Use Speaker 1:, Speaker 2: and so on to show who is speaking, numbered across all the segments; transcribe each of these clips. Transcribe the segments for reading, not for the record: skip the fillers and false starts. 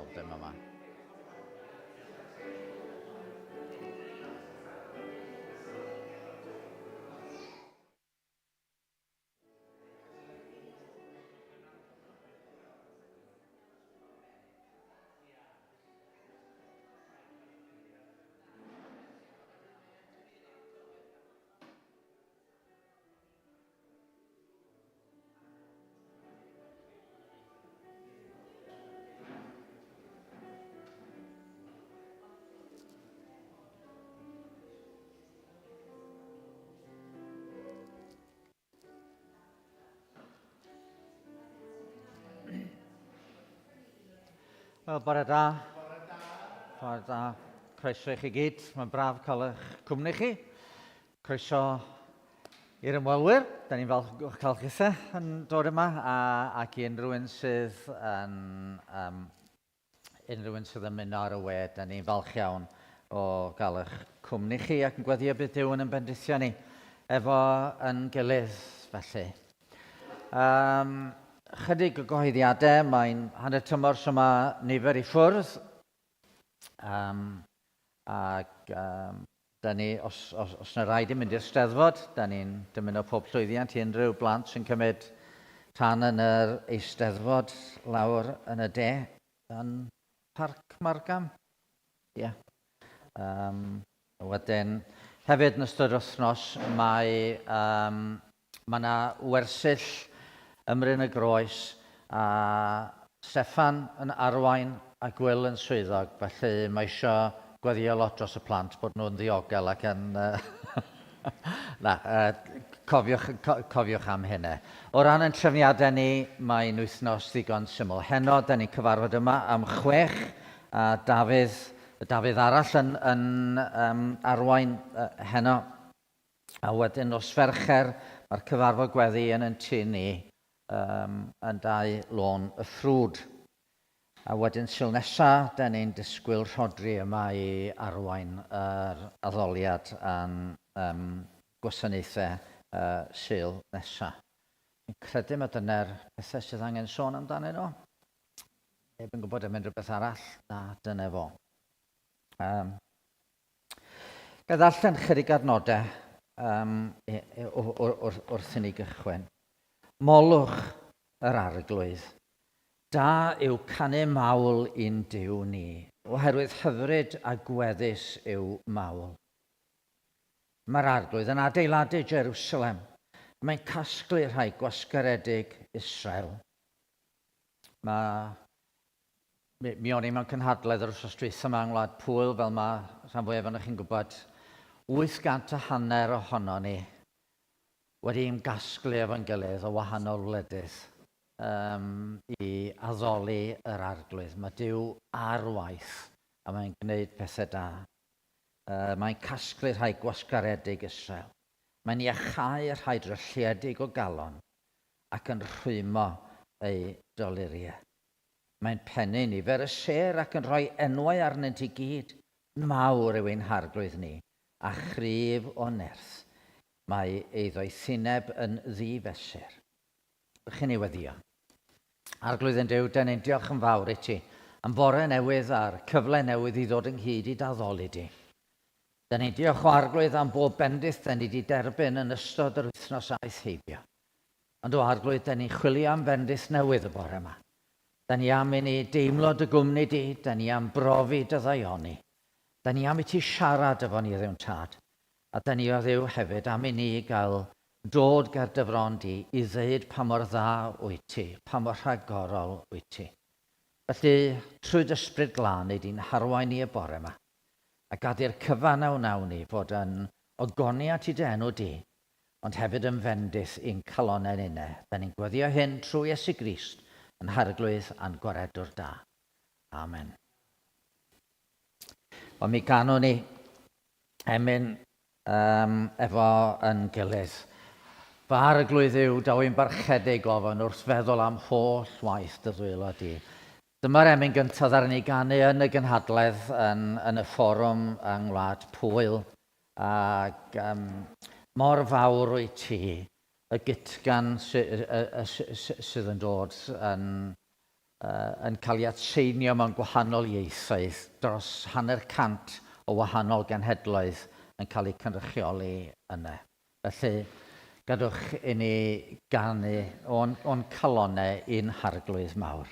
Speaker 1: bob dim yma. Wel, bore da. Bore da. Bore da. Croeso i chi gyd. Mae'n braf cael eich cwmni chi. Croeso i'r ymwelwyr. Da ni'n falch o'ch cael chithe yn dod yma a, ac i unrhyw un sydd yn um, unrhyw un sydd yn ymuno ar y we, da ni'n falch iawn o gael eich cwmni chi ac yn gweddio bydd Duw yn bendithio ni efo yn gilydd felly. Um, chydig o gyhoeddiadau, mae'n hanner tymor so mae nifer i ffwrdd. Um, ac um, da ni, os, os, os na rhaid i mynd i'r steddfod, da ni'n dymuno pob llwyddiant i unrhyw blant sy'n cymryd rhan yn yr eisteddfod lawr yn y de, yn Parc Margam. Ie. Yeah. Um, wedyn, hefyd yn ystod yr wythnos, mae, um, mae yna wersyll ym Mryn y Groes a Steffan yn arwain a Gwil yn swyddog, felly mae eisiau gweddio lot dros y plant bod nhw'n ddiogel ac yn... Na, cofiwch, cofiwch am hynny. O ran ein trefniadau ni, mae'n wythnos ddigon syml. Heno, da ni'n cyfarfod yma am chwech, a Dafydd, Dafydd arall yn, yn um, arwain uh, heno. A wedyn nos Fercher, mae'r cyfarfod gweddi yn yn tŷ ni um, yn dau lôn y ffrwd. A wedyn Sul nesa, da ni'n disgwyl Rhodri yma i arwain yr addoliad a'n um, gwasanaethau uh, Sul nesa. Fi'n credu mae dyna'r pethau sydd angen sôn amdanyn nhw. Neb yn gwybod am unrhyw beth arall. Na, dyna fo. Um, Ga ddarllen chydig adnodau um, wrth i ni gychwyn. Molwch yr arglwydd. Da yw canu mawl i'n Duw ni, oherwydd hyfryd a gweddus yw mawl. Mae'r arglwydd yn adeiladu Jerusalem, mae'n casglu rhai gwasgaredig Israel. Mae Mi, mi o'n i mewn cynhadledd yr wythnos dwytha yma yng Ngwlad Pwyl, fel mae rhan fwyaf ohonoch chi'n gwybod. 800 a hanner ohono ni wedi ymgasglu efo'n gilydd o wahanol wledydd um, i addoli yr arglwydd. Mae Duw ar waith a mae'n gwneud pethau da. Uh, mae'n casglu rhai gwasgaredig Israel. Mae'n iachau rhai drylliedig o galon ac yn rhwymo eu doluriau. Mae'n pennu nifer y sêr ac yn rhoi enwau arnynt i gyd. Mawr yw ein Harglwydd ni, a chryf o nerth. Mae ei ddoethineb yn ddi-fesur. Ych chi'n ei weddio? Arglwydd ein Duw, dyn ni'n diolch yn fawr i ti am fore newydd a'r cyfle newydd i ddod ynghyd i d'addoli di. Dyn ni'n diolch o Arglwydd am bob bendith dyn ni wedi derbyn yn ystod yr wythnos aeth heibio. Ond o Arglwydd, dyn ni'n chwilio am fendith newydd y bore yma. Dyn ni am i ni deimlo dy gwmni di, dyn ni am brofi dy ddaioni. Dyn ni am i ti siarad efo ni, Dduw'n Tad. A dyn ni o Dduw hefyd am i ni gael dod ger dy fron di i ddeud pa mor dda wyt ti, pa mor rhagorol wyt ti. Felly, trwy dy Ysbryd Glân, nei di'n harwain ni y bore yma, a gad i'r cyfan a wnawn ni fod yn ogoniant i dy enw di, ond hefyd yn fendith i'n calonnau ninne. Da ni'n gweddio hyn trwy Iesu Grist, yn Harglwydd a'n Gwaredwr da. Amen. Wel, mi ganwn ni emyn um, efo yn gilydd. Fy arglwydd yw, daw i'n barchedig ofn wrth feddwl am holl waith dy ddwylo di. Dyma'r emyn gyntaf ddaru ni ganu yn y gynhadledd yn, yn y fforwm yng Ngwlad Pwyl. Ac um, mor fawr wyt ti, y gytgan sy, y, y, sy, sydd yn dod yn... Yn cael ei atseinio mewn gwahanol ieithoedd, dros 50 o wahanol genhedloedd yn cael eu cynrychioli yna. Felly, gadwch i ni ganu o'n, o'n calonnau i'n Harglwydd mawr.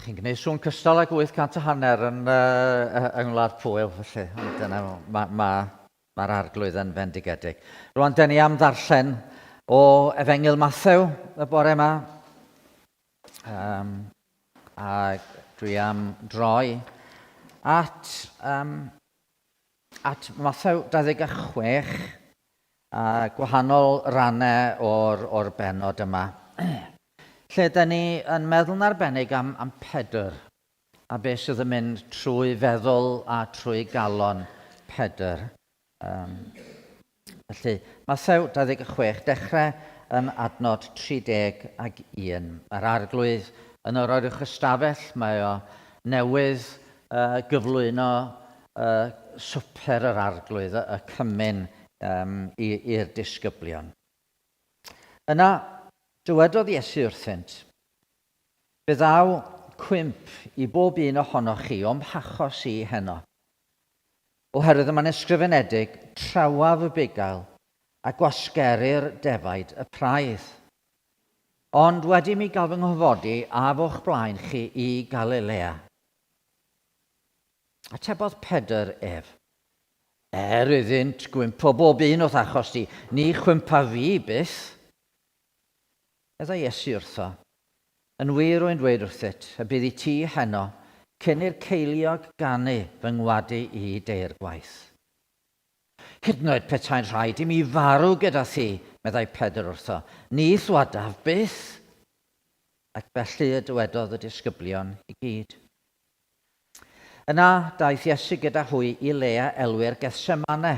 Speaker 1: Chi'n gwneud sŵn cystal ag 800 a hanner yn, uh, yng Ngwlad Pwyl, felly. Ond dyna, mae ma Mae'r arglwydd yn fendigedig. Rwan, dyn ni am ddarllen o Efengyl Mathew y bore yma. Um, a dwi am droi at, um, at Mathew 26 a gwahanol rannau o'r, or benod yma. Lle dyn ni yn meddwl yn arbennig am, am Pedr a beth sydd yn mynd trwy feddwl a trwy galon Pedr. Um, felly, Mathew 26, dechrau yn adnod 31. Mae'r arglwydd yn yr oerwch ystafell, mae o newydd uh, gyflwyno uh, swper yr arglwydd, y, y cymun um, i'r disgyblion. Yna, dywedodd Iesu wrthynt, Fe ddaw cwymp i bob un ohonoch chi o'm hachos i heno. Oherwydd y mae'n ysgrifenedig, Trawaf y bugail, a gwasgerir defaid y praidd. Ond wedi mi gael fy nghyfodi, af o'ch blaen chi i Galilea. Atebodd Pedr ef, Er iddynt gwympo bob un o'th achos di, ni chwympa fi byth. Meddai Iesu wrtho, Yn wir rwy'n dweud wrthyt, y bydd i ti heno, cyn i'r ceiliog ganu fy ngwadu i deirgwaith. Hyd yn oed petai'n rhaid i mi farw gyda thi, meddai Pedr wrtho, ni thwadaf byth. Ac felly y dywedodd y disgyblion i gyd. Yna daeth Iesu gyda hwy i le a elwir Gethsemane,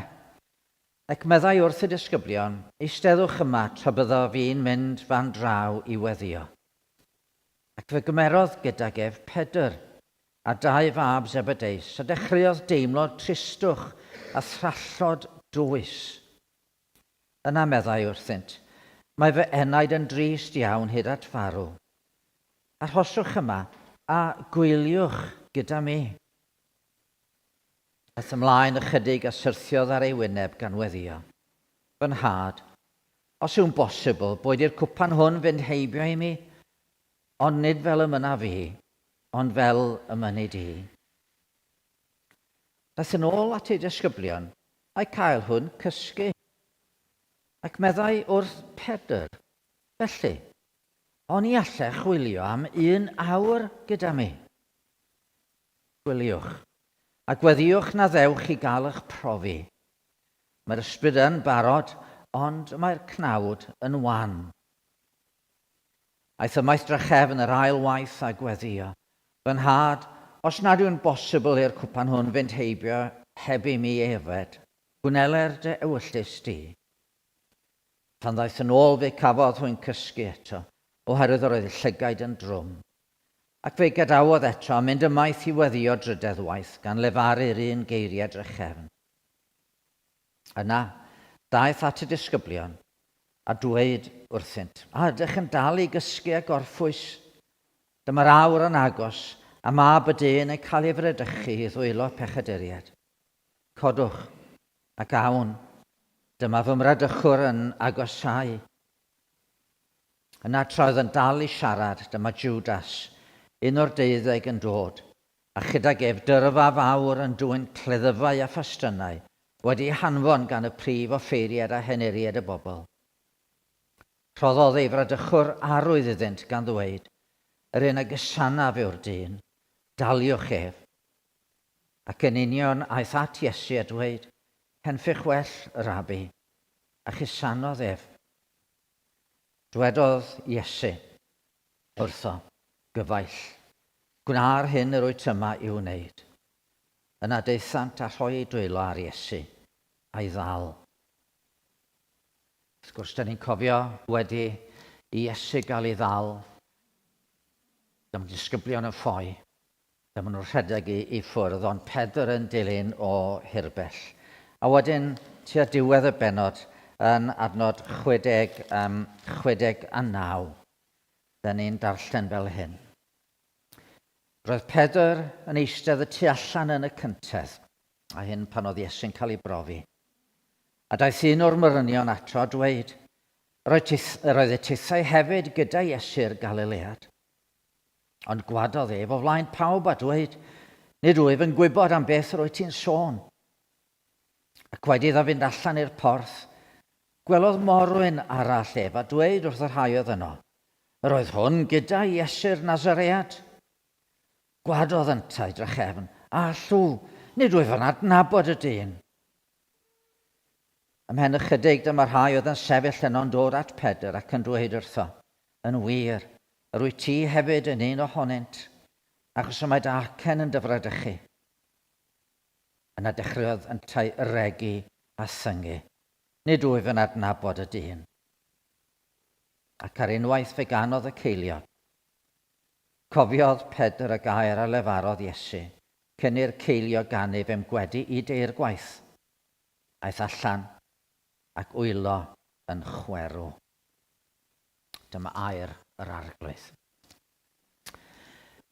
Speaker 1: Ac meddai wrth y disgyblion, Eisteddwch yma tra byddaf fi'n mynd fan draw i weddïo. Ac fe gymerodd gydag ef Pedr, a dau fab Zebedeus, a dechreuodd deimlo tristwch a thrallod dwys. Yna meddai wrthynt, Mae fy enaid yn drist iawn hyd at farw. Arhoswch yma a gwyliwch gyda mi. Aeth ymlaen ychydig a syrthiodd ar ei wyneb gan weddïo, Fy nhad, os yw'n bosibl, boed i'r cwpan hwn fynd heibio i mi, ond nid fel y mynaf fi, ond fel y mynni di. Daeth yn ôl at ei disgyblion, a'i cael hwn cysgu. Ac meddai wrth Pedr, Felly, oni allech chwilio am un awr gyda mi? Gwyliwch, a gweddïwch na ddewch i gael eich profi. Mae'r ysbryd yn barod, ond mae'r cnawd yn wan. Aeth ymaith drachefn yr ail waith a gweddïo, Fy nhad, os nad yw'n bosibl i'r cwpan hwn fynd heibio heb i mi ei yfed, gwneler dy ewyllys di. Pan ddaeth yn ôl fe cafodd hwy'n cysgu eto, oherwydd yr oedd eu llygaid yn drwm. Ac fe'i gadawodd eto, a mynd ymaith i weddïo drydedd waith, gan lefaru'r un geiriau drachefn. Yna, daeth at y disgyblion, a dweud wrthynt, A ydych yn dal i gysgu a gorffwys? Dyma'r awr yn agos, a mab y dyn yn cael ei fradychu i ddwylo pechaduriaid. Codwch, ac awn. Dyma fy mradychwr yn agosáu. Yna tra oedd yn dal i siarad, dyma Jwdas, un o'r deuddeg, yn dod, a chydag ef dyrfa fawr yn dwyn cleddyfau a phastynau, wedi'u hanfon gan y prif offeiriaid a henuriaid y bobl. Rhoddodd ei fradychwr arwydd iddynt, gan ddweud, Yr un a gysanaf yw'r dyn, daliwch ef. Ac yn union aeth at Iesu a dweud, Henffych well, Rabbi, a chusanodd ef. Dwedodd Iesu wrtho, Gyfaill, gwna'r hyn yr wyt yma i'w wneud. Yna daethant a rhoi eu dwylo ar Iesu, a'i ddal. Wrth gwrs, da ni'n cofio wedi i Iesu gael ei ddal, dyma disgyblion yn ffoi, dyma nhw'n rhedeg i, i ffwrdd, ond Pedr yn dilyn o hirbell. A wedyn, tua diwedd y benod, yn adnod 60, um, 69, da ni'n darllen fel hyn. Roedd Pedr yn eistedd y tu allan yn y cyntedd, a hyn pan oedd Iesu'n cael ei brofi. A daeth un o'r morynion ato a dweud, yr oedd y tithau hefyd gyda Iesu'r Galilead. Ond gwadodd ef o flaen pawb a dweud, Nid wyf yn gwybod am beth yr wyt ti'n sôn. Ac wedi iddo fynd allan i'r porth, gwelodd morwyn arall ef a dweud wrth y rhai oedd yno, Yr oedd hwn gyda Iesu'r Nazaread. Gwadodd yntau drachefn, A llw, nid wyf yn adnabod y dyn. Ymhen ychydig dyma rhai oedd yn sefyll yno'n dod at Pedr ac yn dweud wrtho, Yn wir, yr wyt ti hefyd yn un ohonynt, achos y mae dy acen yn dy fradychu. Yna dechreuodd yntau regi a thyngu, Nid wyf yn adnabod y dyn. Ac ar unwaith fe ganodd y ceiliog. Cofiodd Pedr y gair a lefarodd Iesu, cyn i'r ceiliog ganu fe'm gwedi i deirgwaith. Aeth allan ac wylo yn chwerw. Dyma air yr Arglwydd.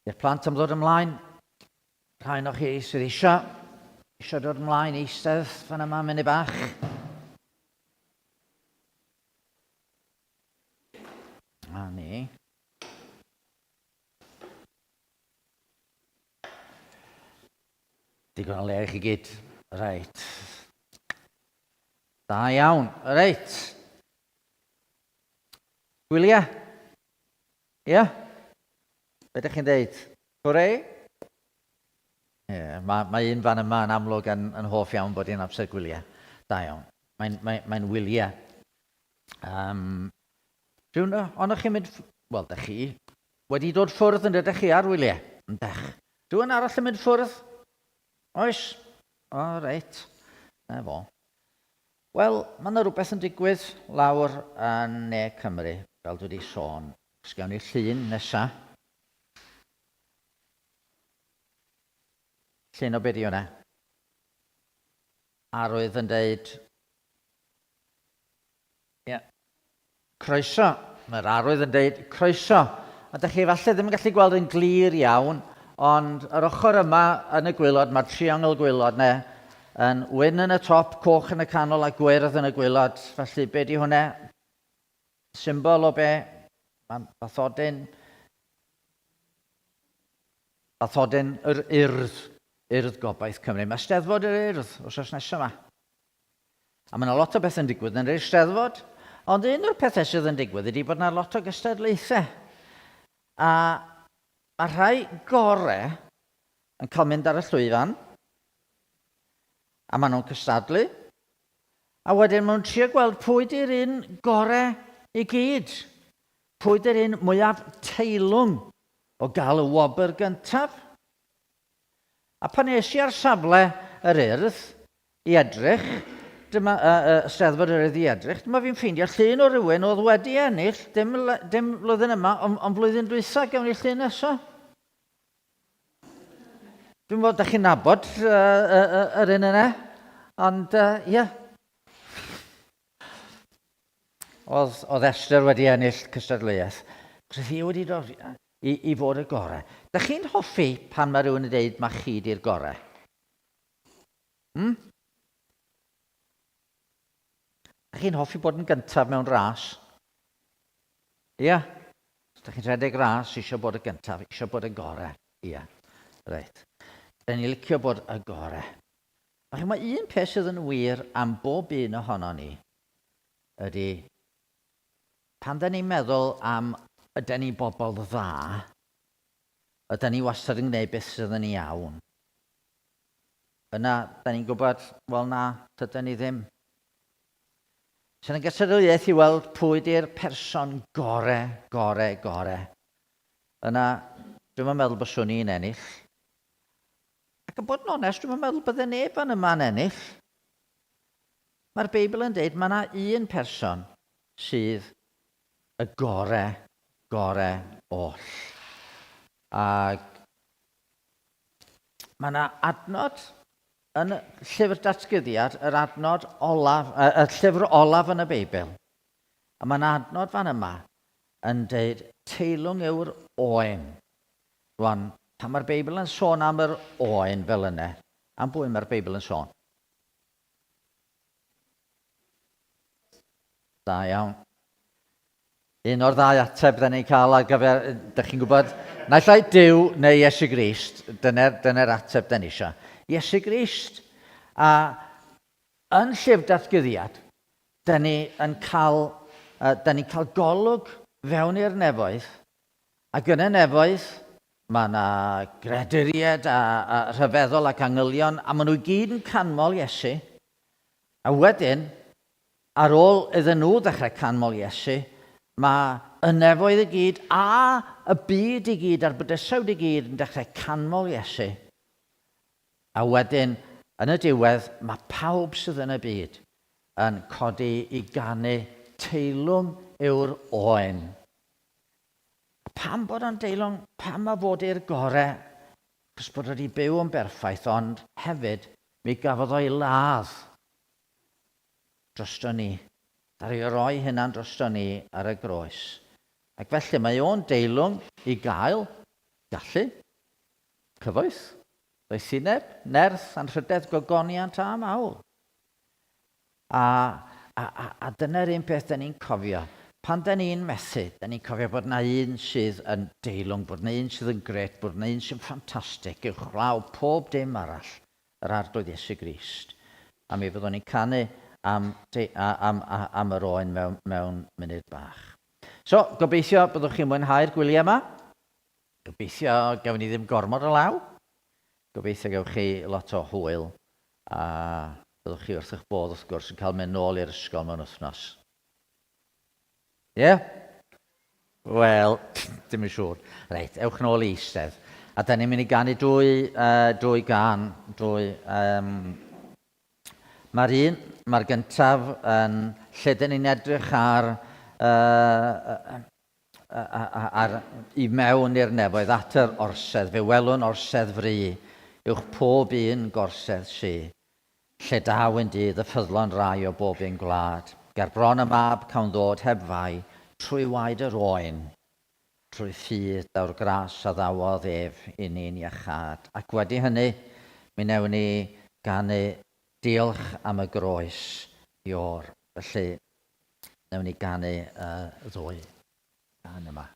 Speaker 1: I'r plant am ddod ymlaen, rhai o'ch chi sydd eisiau, eisiau dod ymlaen, eistedd fan yma munud bach. A ni. Digon o le i chi gyd. Reit. Da iawn. Reit. Gwyliau? Ie? Yeah? Be ydych chi'n dweud? Hwrê? Ie, yeah, mae, mae un fan yma yn amlwg yn, yn hoff iawn bod hi'n amser gwyliau. Da iawn. Mae'n mae, mae wyliau. Um, rhywun ohonoch chi'n mynd... Wel, da chi wedi dod ffwrdd yn dydych chi ar wyliau, yndech? Rhywun arall yn mynd ffwrdd? Oes? O, reit. Na fo. Wel, mae yna rhywbeth yn digwydd lawr yn ne Cymru, fel dwi wedi sôn. Os gawn ni'r llun nesa. Llun o beth i hwnna? Arwydd yn deud Ie. Croeso. Mae'r arwydd yn deud croeso. A dych chi falle ddim yn gallu gweld yn glir iawn, ond yr ochr yma yn y gwaelod, mae'r triongl gwaelod ne, yn wyn yn y top, coch yn y canol a gwyrdd yn y gwaelod. Felly, be di hwnna? Symbol o be? Mae'n bathodyn. Bathodyn yr Urdd. Urdd Gobaith Cymru. Mae Steddfod yr Urdd wrth nesaf yma. A mae yna lot o bethau'n digwydd yn yr Eisteddfod, ond un o'r pethau sydd yn digwydd ydy bod yna lot o gystadlaethau. A mae rhai gore yn cael mynd ar y llwyfan, a maen nhw'n cystadlu, a wedyn maen nhw'n trio gweld pwy di'r un gore i gyd. Pwy di'r un mwyaf teilwng o gael y wobr gyntaf. A pan es i ar safle yr Urdd i edrych, dyma, uh, uh, Steddfod yr Urdd i edrych, dyma fi'n ffeindio llun o rywun oedd wedi ennill, dim, dim flwyddyn yma, ond on flwyddyn dwytha, gewn ni llun nesaf. Dwi'n meddwl, da chi'n nabod uh, uh, uh, yr un yna, ond ie. Uh, yeah. Oedd, oedd Esther wedi ennill cystadleuaeth. Roedd hi wedi dod i, i fod y gorau. Da chi'n hoffi pan mae rhywun yn dweud mae chi di'r gorau? Hmm? Da chi'n hoffi bod yn gyntaf mewn ras? Ia? Os da chi'n rhedeg ras, eisiau bod y gyntaf, eisiau bod y gorau. Ia. Reit. Da ni'n licio bod y gorau. Ac mae un peth sydd yn wir am bob un ohono ni ydy pan da ni'n meddwl am ydy ni bobl dda, ydy ni wastad yn gwneud beth sydd yn iawn. Yna, da ni'n gwybod, wel na, dydyn ni ddim. Sy'n yn gystadleuaeth i weld pwy di'r person gore, gore, gore. Yna, dwi'm yn meddwl byswn i'n ennill. Ac yn bod yn onest, dwi'm yn meddwl bydde neb fan yma'n ennill. Mae'r Beibl yn deud mae yna un person sydd y gore, gore oll. Ac mae yna adnod yn llyfr datguddiad, yr adnod olaf, y, y llyfr olaf yn y Beibl. A mae yna adnod fan yma yn deud teilwng yw'r oen. Rwan, pan mae'r Beibl yn sôn am yr oen fel yna, am bwy mae'r Beibl yn sôn? Da iawn. Un o'r ddau ateb da ni'n cael ar gyfer, da chi'n gwybod, naill ai Duw neu Iesu Grist, dyna'r dyna ateb da ni eisiau. Iesu Grist. A Yn Llyfr Datguddiad, da ni yn cael, da ni'n cael golwg fewn i'r nefoedd, ac yn y nefoedd mae yna greaduriaid a, a rhyfeddol ac angylion, a maen nhw i gyd yn canmol Iesu. A wedyn, ar ôl iddyn nhw ddechrau canmol Iesu, mae y nefoedd i gyd a y byd i gyd a'r bydysawd i gyd yn dechrau canmol Iesu. A wedyn, yn y diwedd, mae pawb sydd yn y byd yn codi i ganu teilwng yw'r oen. A pam bod o'n deilwng? Pam mae fod i'r gore? Achos bod wedi byw yn berffaith, ond hefyd mi gafodd o'i ladd drosto ni. Ddaru o roi hunan drosto ni ar y groes. Ac felly mae o'n deilwng i gael gallu, cyfoeth, doethineb, nerth, anrhydedd, gogoniant a mawl. A, a, a, a dyna'r un peth da ni'n cofio. Pan da ni'n methu, da ni'n cofio bod na un sydd yn deilwng, bod na un sydd yn gret, bod na un sy'n ffantastig, uwchlaw pob dim arall, yr Arglwydd Iesu Grist. A mi fyddwn ni'n canu am, am, am yr oen mewn, mewn munud bach. So, gobeithio byddwch chi'n mwynhau'r gwyliau yma. Gobeithio gawn ni ddim gormod o law. Gobeithio gewch chi lot o hwyl a byddwch chi wrth eich bodd wrth gwrs yn cael mynd nôl i'r ysgol mewn wythnos. Ie? Yeah? Wel, dim yn siŵr. Reit, ewch nôl i eistedd. A da ni'n mynd i ganu dwy, dwy gan, dwy... Um, mae'r un, mae'r gyntaf yn lle dyn ni'n edrych ar uh, ar, i mewn i'r nefoedd at yr orsedd, fe welwn orsedd fri, uwch pob un gorsedd sy. Lle daw un dydd y ffyddlon rai o bob un gwlad, ger bron y mab cawn ddod heb fai, trwy waed yr oen, trwy ffydd daw'r gras a ddawodd ef i ni'n iachâd. Ac wedi hynny, mi wnewn ni ganu diolch am y groes, Iôr. Felly, Newn ni ganu y ddwy gân yma.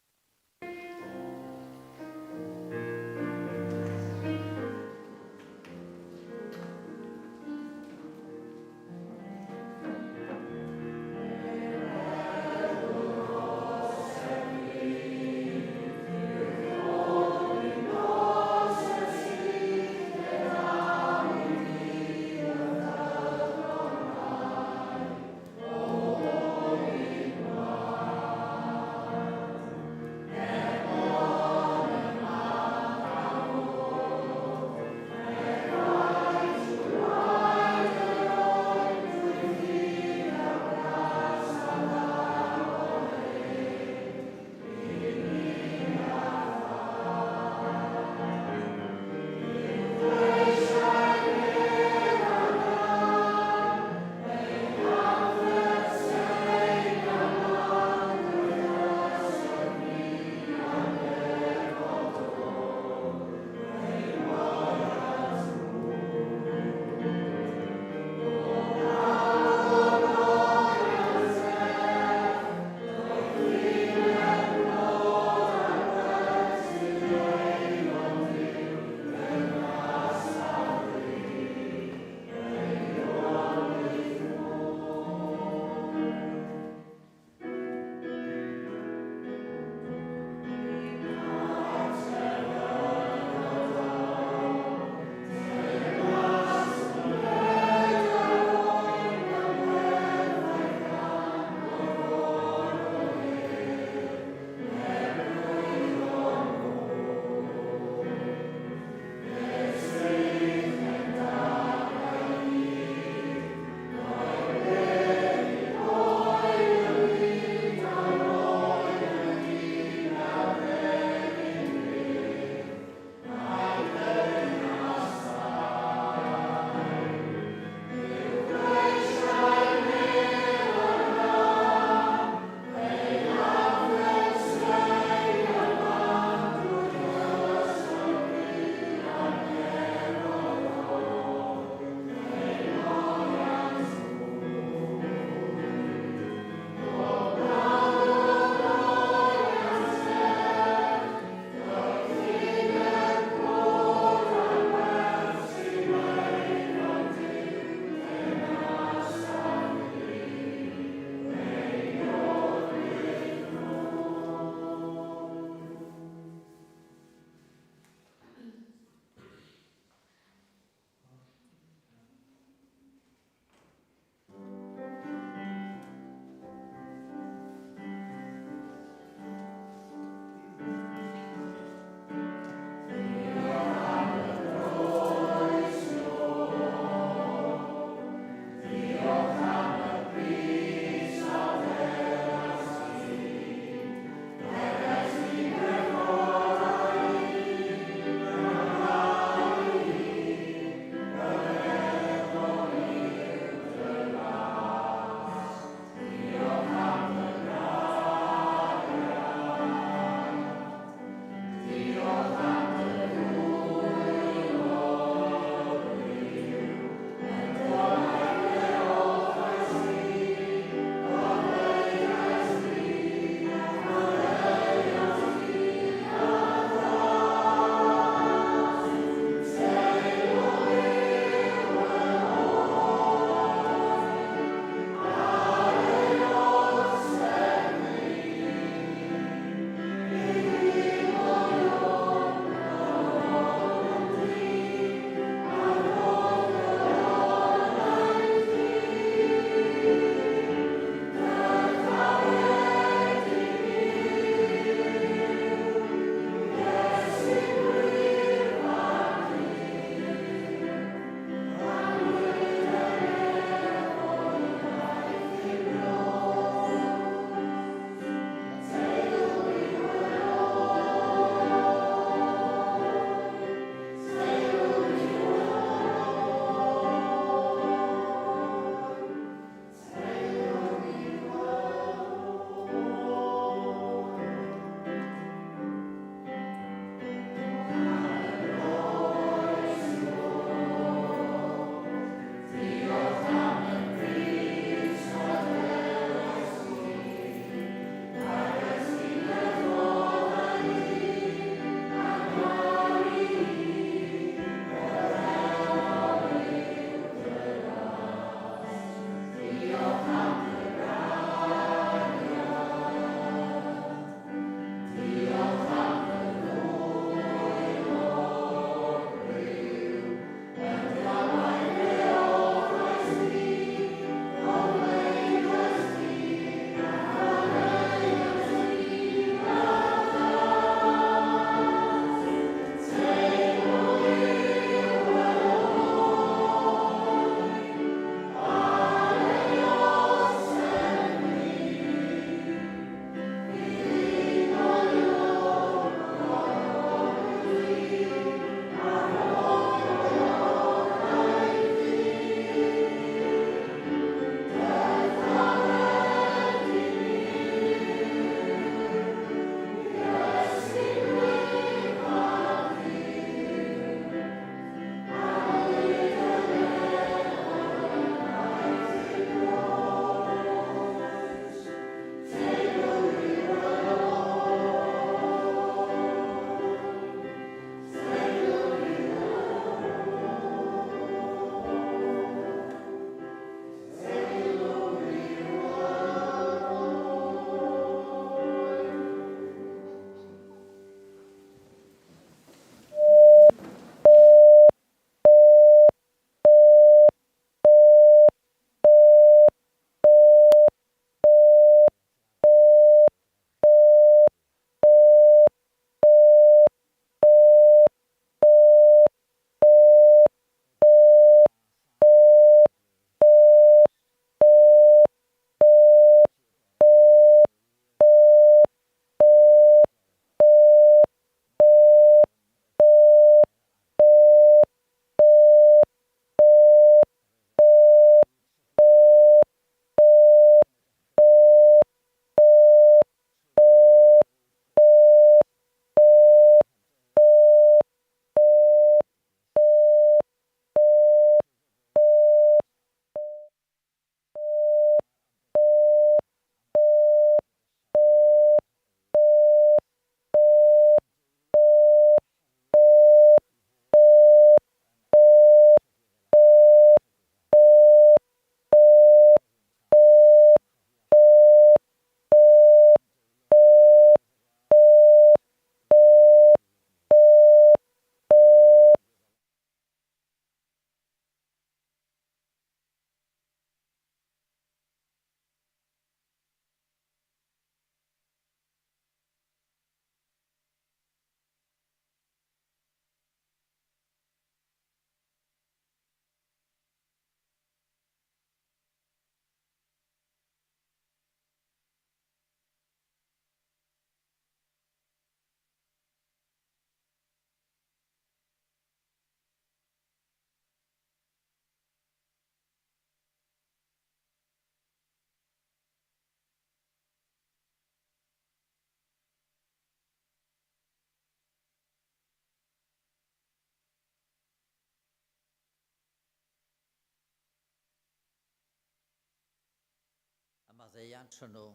Speaker 1: maddeuant hwnnw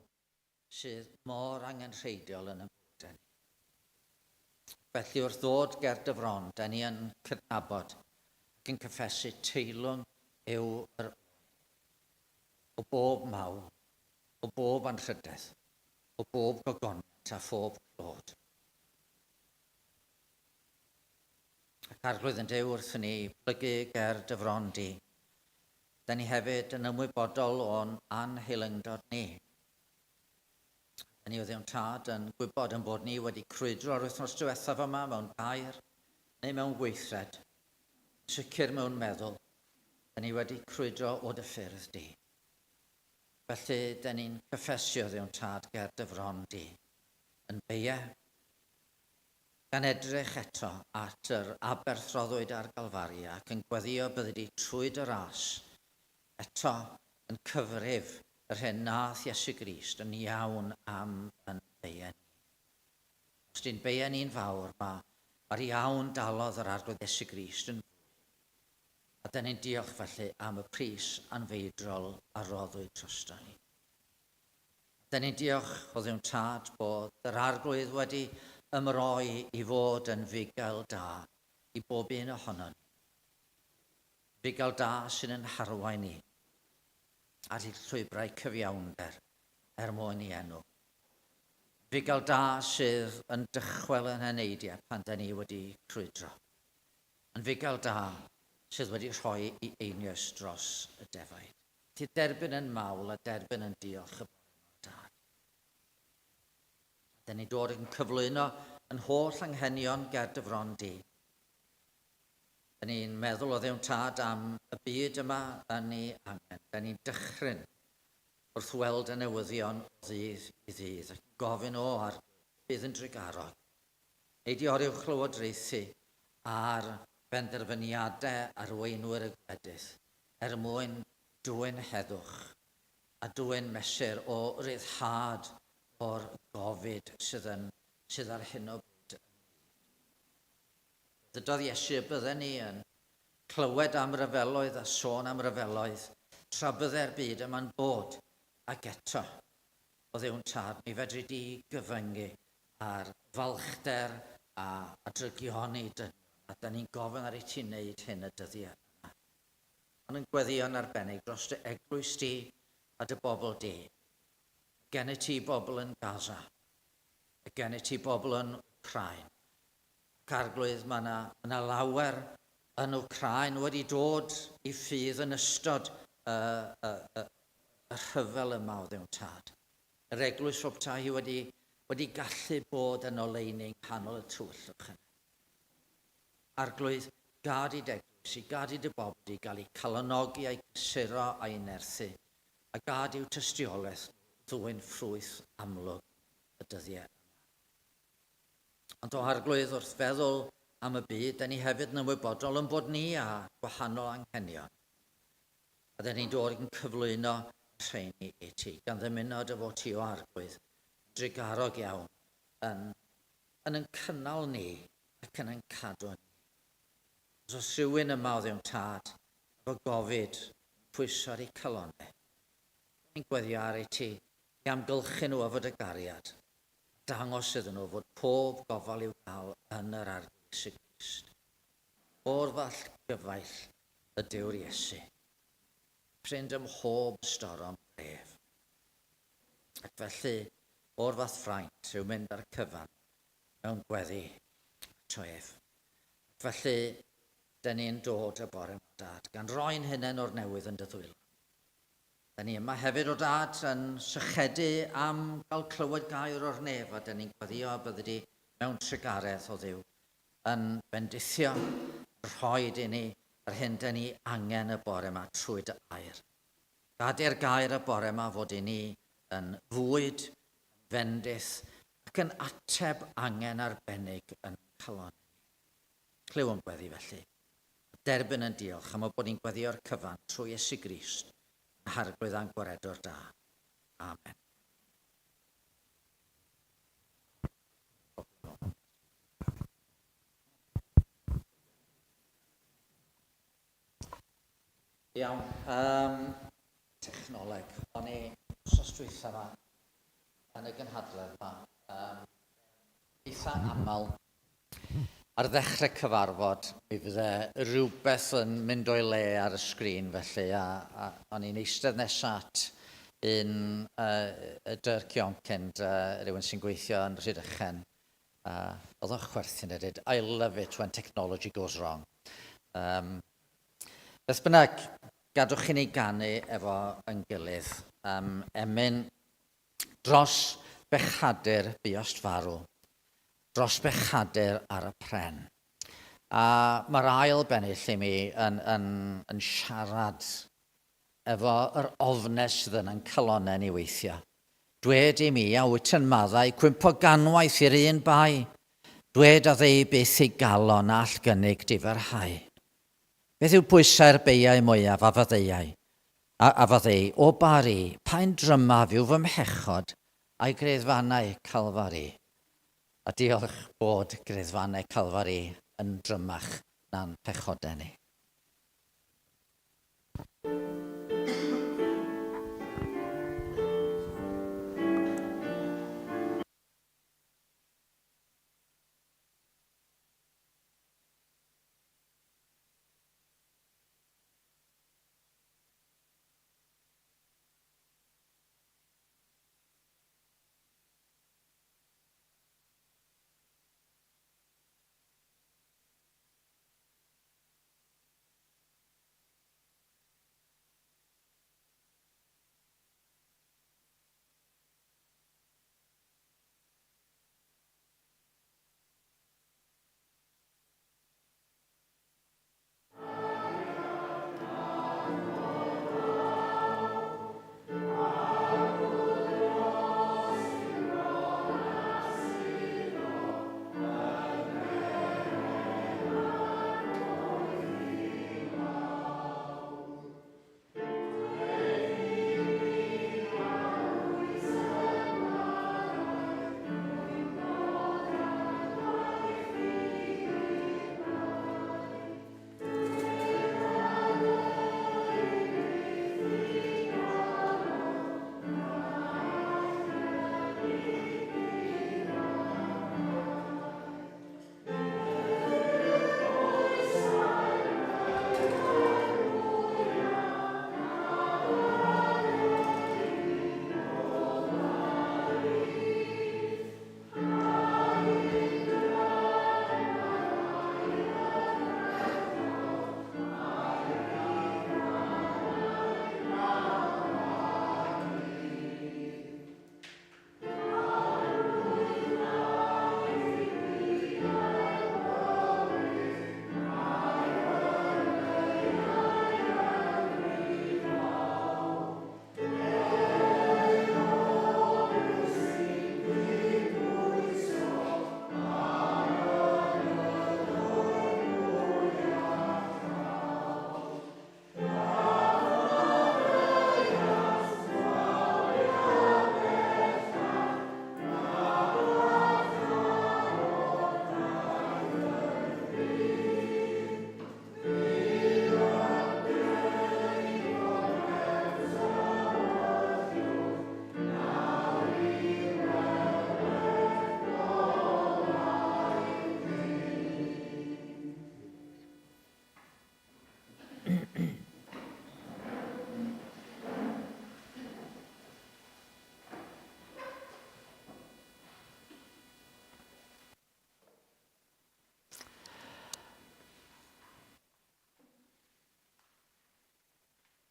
Speaker 1: sydd mor angenrheidiol yn y bywydau ni. Felly wrth ddod ger dy fron, da ni yn cydnabod ac yn cyffesu teilwng yw yr oen. O bob mawl, o bob anrhydedd, o bob gogoniant a phob clod. Ac Arglwydd yn Duw wrth ni blygu ger dy fron di, da ni hefyd yn ymwybodol o'n anheilyngdod ni. Da ni o Dduw'n Tad yn gwybod yn bod ni wedi crwydro yr wythnos diwethaf yma mewn gair neu mewn gweithred, yn sicr mewn meddwl, da ni wedi crwydro o dy ffyrdd di. Felly, da ni'n cyffesio Dduw'n Tad ger dy fron di, yn beie, gan edrych eto at yr aberth roddwyd ar Galfari ac yn gweddïo byddi di trwy dy ras eto yn cyfrif yr hyn nath Iesu Grist yn iawn am yn beie ni. Os di'n beie ni'n fawr, mae mae'r iawn dalodd yr Arglwydd Iesu Grist yn fwy. A dyn ni'n diolch felly am y pris anfeidrol a roddwyd drosto ni. Dyn ni'n diolch o Dduw'n Tad bod yr Arglwydd wedi ymroi i fod yn fugail da i bob un ohonon ni. Fugail da sy'n yn harwain ni at ei llwybrau cyfiawnder er mwyn ei enw. Fugail da sydd yn dychwel yn heneidiau pan dyn ni wedi crwydro. Yn fugail da sydd wedi rhoi i einioes dros y defaid. Ti derbyn yn mawl a derbyn yn diolch y bore yma, Dad. Dyn ni'n dod yn cyflwyno yn holl anghenion ger dy fron di. Dyn ni'n meddwl o Dduw'n Tad am y byd yma yn ei angen. Dyn ni'n dychryn wrth weld y newyddion o ddydd i ddydd ac yn gofyn o Arglwydd, bydd yn drugarog. Nei di oruwchlywodraethu ar benderfyniadau arweinwyr y gwledydd er mwyn dwyn heddwch a dwyn mesur o ryddhad o'r gofid sydd yn sydd ar hyn o bryd yn y byd. Dydodd Iesu y bydden ni yn clywed am ryfeloedd a sôn am ryfeloedd tra bydde'r byd yma'n bod, ac eto, o Dduw'n Tad, mi fedri di gyfyngu ar falchder a, a drygioni dynion, a da ni'n gofyn ar i ti wneud hyn y dyddiau yma. Ond yn gweddïo'n arbennig dros dy eglwys di a dy bobl di. Gennyt ti bobl yn Gaza. Gennyt ti bobl yn Wcráin. Ac Arglwydd, mae yna, mae yna lawer yn Wcráin wedi dod i ffydd yn ystod y, y, y, y rhyfel yma o Dduw'n Tad. Yr eglwys fel petai hi wedi, wedi gallu bod yn oleuni yng nghanol y tywyllwch yna. Arglwydd, gad i d'eglwys i, gad i dy bobl di gael eu calonogi a'u cysuro a'u nerthu, a gad i'w tystiolaeth nhw ddwyn ffrwyth amlwg y dyddiau yma. Ond o Arglwydd, wrth feddwl am y byd, da ni hefyd yn ymwybodol yn bod ni â gwahanol anghenion. A da ni'n dod yn cyflwyno y rheini i ti, gan ddymuno dy fod ti o Arglwydd, yn drugarog iawn, yn, yn yn cynnal ni ac yn ein cadw ni. Os oes rhywun yma o Dduw'n Tad, efo gofid yn pwyso ar eu calonnau, ni'n gweddio ar i ti i amgylchu nhw efo dy gariad, a dangos iddyn nhw fod pob gofal i'w gael yn yr Arglwydd Iesu Grist. O'r fall gyfaill ydyw'r Iesu, ffrind ym mhob storom gref. Ac felly, o'r fath fraint yw mynd ar y cyfan mewn gweddi ato ef. Ac felly, dyn ni'n dod y bore yma, Dad, gan roi'n hunain o'r newydd yn dy ddwylo. Dyn ni yma hefyd o Dad yn sychedu am gael clywed gair o'r nef, a dyn ni'n gweddïo y byddi di mewn trugaredd o Dduw yn bendithio, yn rhoi i ni yr hyn dyn ni angen y bore yma trwy dy air. Gad i'r gair y bore yma fod i ni yn fwyd, yn fendith, ac yn ateb angen arbennig yn calon ni. Clyw yn gweddi felly, a derbyn yn diolch am y bod ni'n gweddïo'r cyfan trwy Iesu Grist, yn Harglwydd a'n Gwaredwr da. Amen. Iawn, um, technoleg. O'n i, wsos dwytha yma yn y gynhadledd yma, um, eitha aml ar ddechrau cyfarfod, mi fydde rhywbeth yn mynd o'i le ar y sgrin felly, a, a o'n i'n eistedd nesaf at un uh, Dirk Jonkend, uh, rhywun sy'n gweithio yn Rhydychen. Oedd o'n chwerthin a dweud, I love it when technology goes wrong. Um, beth bynnag, gadwch i ni ganu efo yn gilydd. Um, emyn Dros bechadur buost farw, dros bechadur ar y pren. A mae'r ail bennill i mi yn, yn, yn siarad efo yr ofnes sydd yn ein calonnau ni weithiau. Dwed i mi, a wyt yn maddau, cwympo ganwaith i'r un bai. Dwed a ddei byth i galon a all gynnig difarhau. Beth yw pwysau'r beiau mwyaf a faddeuai? A, a faddei, o Bari, pa'n drymaf yw fy mhechod a'i greddfannau Calfari? A diolch bod greddfannau Calfari yn drymach na'n pechodau ni.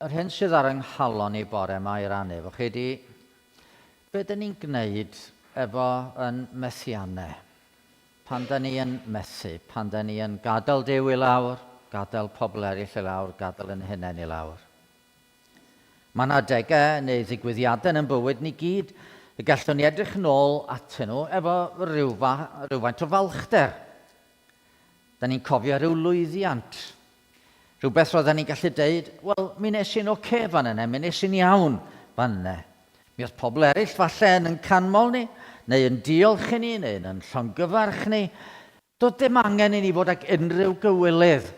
Speaker 1: Yr hyn sydd ar yng nghalon i bore yma i rannu efo chi ydy be dyn ni'n gwneud efo yn methiannau. Pan dyn ni yn methu, pan dyn ni yn gadael Duw i lawr, gadael pobl eraill i lawr, gadael yn hunain i lawr. Mae yna adegau neu ddigwyddiadau yn ein bywyd ni gyd y gallwn ni edrych yn ôl atyn nhw efo rhywfa, rhywfaint o falchder. Da ni'n cofio rhyw lwyddiant. Rhywbeth roedden ni'n gallu deud, wel, mi nes i'n oce okay fan yna, mi nes i'n iawn fan yna. Mi oedd pobl eraill falle yn yn canmol ni, neu yn diolch i ni, neu yn llongyfarch ni. Doedd dim angen i ni fod ag unrhyw gywilydd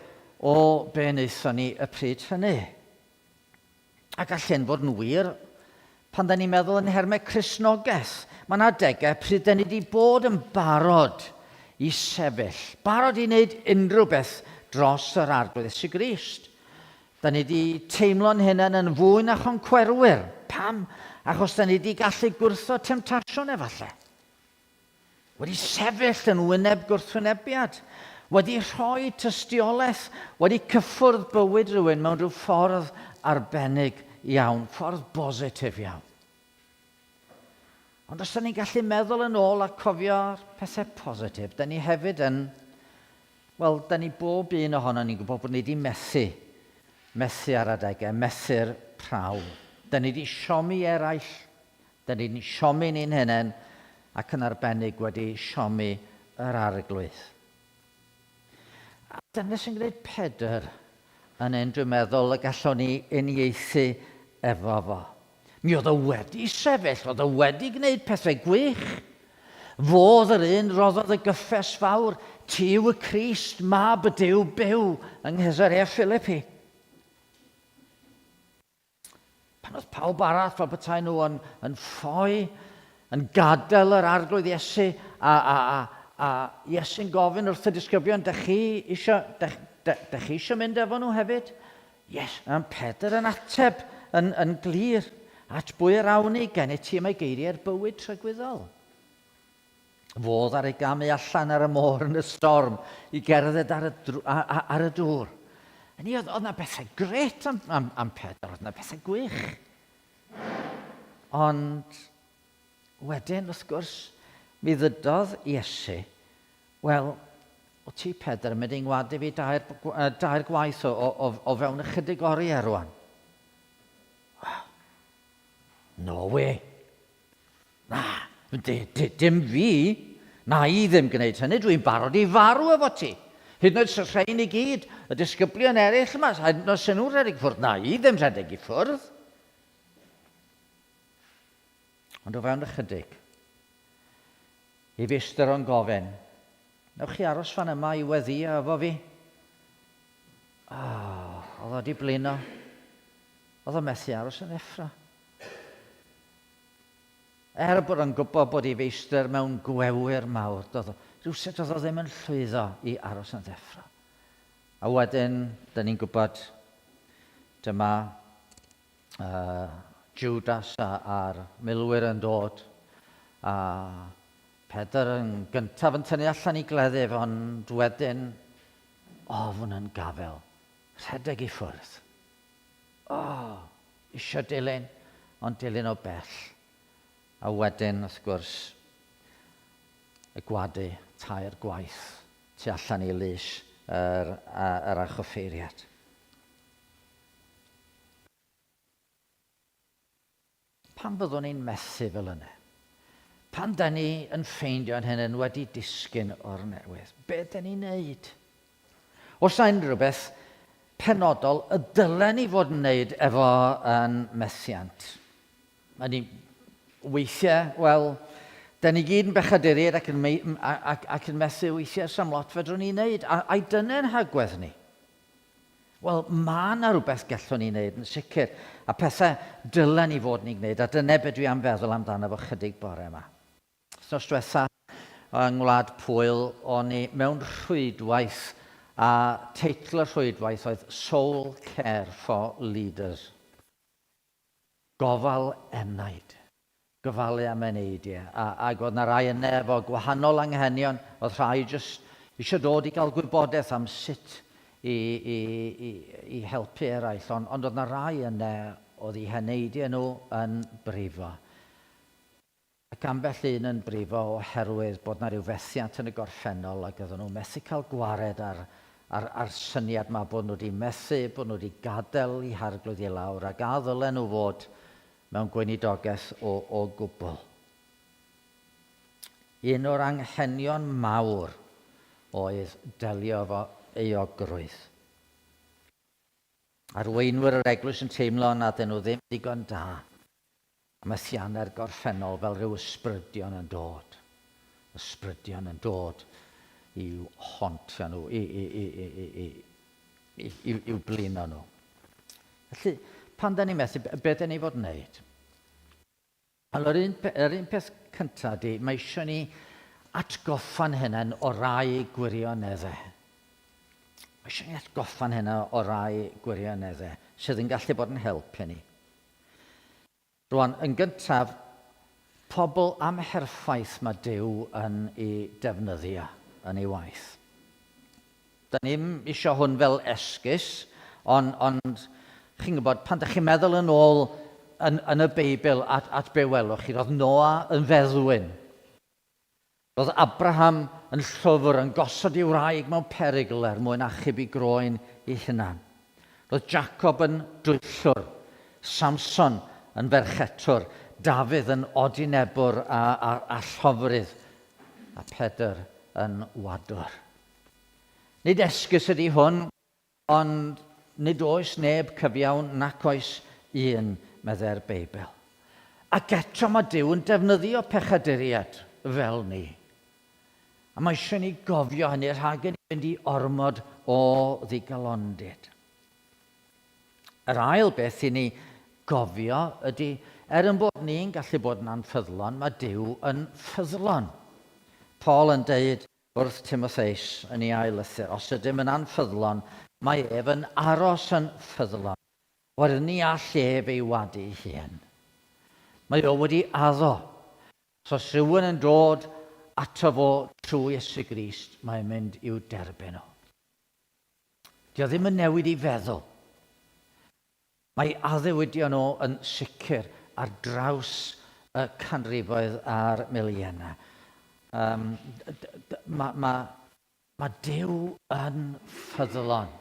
Speaker 1: o be wnaethon ni y pryd hynny. A gall hyn fod yn wir Pan da ni'n meddwl yn nhermau Cristnogaeth, mae yna adegau pryd da ni wedi bod yn barod i sefyll, barod i wneud unrhyw beth dros yr Arglwydd Iesu Grist. Da ni wedi teimlo'n hunain yn fwy na choncwerwyr. Pam? Achos da ni wedi gallu gwrthod temtasiwn efallai. Wedi sefyll yn wyneb gwrthwynebiad, wedi rhoi tystiolaeth, wedi cyffwrdd bywyd rhywun mewn rhyw ffordd arbennig iawn, ffordd bositif iawn. Ond os da ni'n gallu meddwl yn ôl a cofio'r pethau positif, da ni hefyd yn, wel, da ni bob un ohono ni'n gwybod bod ni wedi methu, methu ar adegau, methu'r prawf. Da ni wedi siomi eraill, Da ni'n siomi ni'n hunain ac yn arbennig wedi siomi yr Arglwydd. A dyna sy'n gwneud Pedr yn un dwi'n meddwl y gallwn ni uniaethu efo fo. Mi oedd o wedi sefyll, oedd o wedi gwneud pethau gwych. Fodd yr un roddodd y gyffes fawr, ti yw y Crist, mab y Duw byw yng Nghesarea Philippi. Pan oedd pawb arall fel petai nhw yn, yn ffoi, yn gadael yr arglwydd Iesu, a, a, a, a Iesu'n gofyn wrth y disgyblion, dych chi eisiau, dych, dych, dych chi eisiau mynd efo nhw hefyd? Yes, a Pedr yn ateb yn, yn glir, at bwy yr awn ni, gen i ti mae geiriau'r bywyd tragwyddol. Fodd ar ei gamu allan ar y môr yn y storm i gerdded ar y, ar y dŵr. Ni, oedd, oedd na bethau gret am, am, am Pedr, oedd na bethau gwych. Ond wedyn, wrth gwrs, mi ddydodd Iesu, wel, o ti Pedr yn mynd i ngwadu fi dair, dair gwaith o, o, o, o fewn ychydig oriau rwan. No way. Na, dim fi. Na i ddim gwneud hynny, dwi'n barod i farw efo ti. Hyd yn oed sy'n rhain i gyd, y disgyblion eraill yma, hyd yn oed sy'n nhw'n rhedeg i ffwrdd. Na i ddim rhedeg i ffwrdd. Ond o fewn ychydig, i feistr o'n gofyn, newch chi aros fan yma i weddio efo fi? Oh, oedd o wedi blino. Oedd o methu aros yn effro. Er bod o'n gwybod bod ei feistr mewn gwewyr mawr, doedd o, rhywsut oedd o ddim yn llwyddo i aros yn ddeffro. A wedyn, dyn ni'n gwybod, dyma uh, Judas a'r milwyr yn dod, a Pedr yn gyntaf yn tynnu allan i gleddyf, ond wedyn ofn yn gafel, rhedeg i ffwrdd. O! Isio dilyn, ond dilyn o bell. A wedyn, wrth gwrs, y gwadu tair gwaith tu allan i lys yr, yr archoffeiriad. Pan byddwn ni'n methu fel yna? Pan da ni yn ffeindio'n hunain wedi disgyn o'r newydd, be da ni'n neud? Oes 'na unrhyw beth penodol y dylen ni fod yn wneud efo yn methiant? Mae ni weithiau, wel, da ni gyd yn bechaduriaid ac yn, ac, ac yn methu weithiau, sam lot fedrwn ni wneud. A, a'i dyna'n hagwedd ni? Wel, mae yna rhywbeth gallwn ni wneud yn sicr, a pethau dylen ni fod ni'n gwneud, a dyna be dwi am feddwl amdano fo chydig bore yma. Wythnos diwetha yng Ngwlad Pwyl, o'n i mewn rhwydwaith, a teitl y rhwydwaith oedd Soul Care for Leaders. Gofal enaid. Gofalu am eneidiau. A, ac oedd na rai yna efo gwahanol anghenion, oedd rhai jyst eisiau dod i gael gwybodaeth am sut i, i, i, i helpu eraill, ond, ond oedd na rai yna oedd eu heneidiau nhw yn brifo. Ac ambell un yn brifo oherwydd bod 'na ryw fethiant yn y gorffennol ac oedden nhw methu cael gwared ar, ar, ar syniad 'ma bod nhw wedi methu, bod nhw wedi gadael eu harglwydd i lawr ac a ddylen nhw fod mewn gweinidogaeth o, o gwbl. Un o'r anghenion mawr oedd delio efo euogrwydd. Arweinwyr yr eglwys yn teimlo nad ydyn nhw ddim digon da A methiannau'r gorffennol fel rhyw ysbrydion yn dod. Ysbrydion yn dod i'w hontio nhw, i, i, i, i, i, i, i, i, i'w blino nhw. Felly, pan da ni'n methu, be da ni fod yn wneud? Ond yr un, yr un peth cyntaf ydy, mae eisiau ni atgoffa'n hunain o rai gwirioneddau. Mae eisiau ni atgoffa'n hunain o rai gwirioneddau sydd yn gallu bod yn help i ni. Rwan, yn gyntaf, pobl amherffaith mae Duw yn ei defnyddio yn ei waith. Da ni'm isio hwn fel esgus, ond, ond chi'n gwybod, pan da chi'n meddwl yn ôl yn, yn y Beibl at, at be welwch chi, roedd Noa yn feddwyn. Roedd Abraham yn llyfr yn gosod ei wraig mewn perygl er mwyn achub ei groen ei hunan. Roedd Jacob yn dwyllwr, Samson yn ferchetwr, Dafydd yn odinebwr a, a, a llofrudd, a Pedr yn wadwr. Nid esgus ydy hwn, Ond nid oes neb cyfiawn nac oes un, meddai'r Beibl. Ac eto mae Duw yn defnyddio pechaduriaid fel ni. A mae eisiau ni gofio hynny rhag i ni fynd i ormod o ddigalondid. Yr ail beth i ni gofio ydy, er yn bod ni'n gallu bod yn anffyddlon, mae Duw yn ffyddlon. Paul yn deud, Wrth Timotheus yn ei ail lythyr, os ydym yn anffyddlon, mae ef yn aros yn ffyddlon, oherwydd ni all ef ei wadu ei hun. Mae o wedi addo. So os rhywun yn dod ato fo trwy Iesu Grist, mae'n mynd i'w derbyn o. Dio ddim yn newid ei feddwl. Mae addewidion o yn sicr ar draws y canrifoedd a'r miliynau. Um, mae, ma, ma Duw yn ffyddlon.